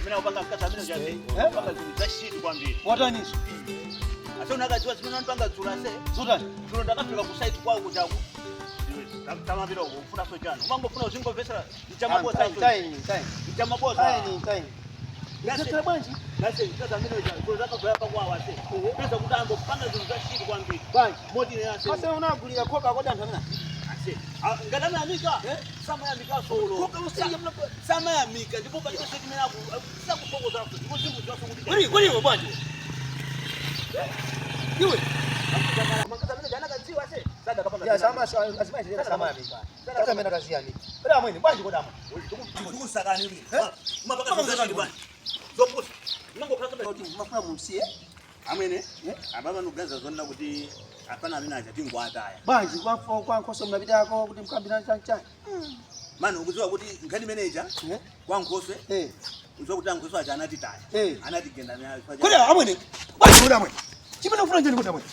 Zimene akupanga mkazi amene uja ase. Panga zinthu za shit kwambiri. Wataniso? Ase unakadziwa zimene anapanga dzulo ase. Zotani? Dzulo ndakafika ku site kwawo kujaku. Tamapita uko ufuna so chani. Umangofuna uzingomvesera mchamaboza. Time, time. Mchamaboza. Time, time. Ndakhala bwanji? Nase mkazi amene uja dzulo ndakagwera pakwawo ase. Peza kuti angopanga zinthu za shit kwambiri. Bwanji. Moti ne ase. Ase unagulira khoka kodi anthu amene. Ase. Ngati amayamika. Samayamika solo. Khoka usiye mna. Samayamika ndipo palibe chimene aku sakufokoza ndipo sikudziwaso kuti. Kuli kuli iwe bwanji. Iwe. Ya sama azimai zile sama yamika. Sasa mimi nakaziyamika. Kodi amwene bwanji kodi amwene. Mafuna mumsiye. Amwene ababa nugaza zonna kuti apana amene aja tingwataya. Bwanji kwa kwa nkhoso mnapitako kuti mkambirana chani chani. Mani ukudziwa kuti nkhani imeneja Eh? kwa nkhoswe Eh. udziwa kuti ankhoswe aja anatitaya Eh. anatigenda nayo. Kodi amwene. Bwanji kodi amwene. Chimene ufuna njani kodi amwene?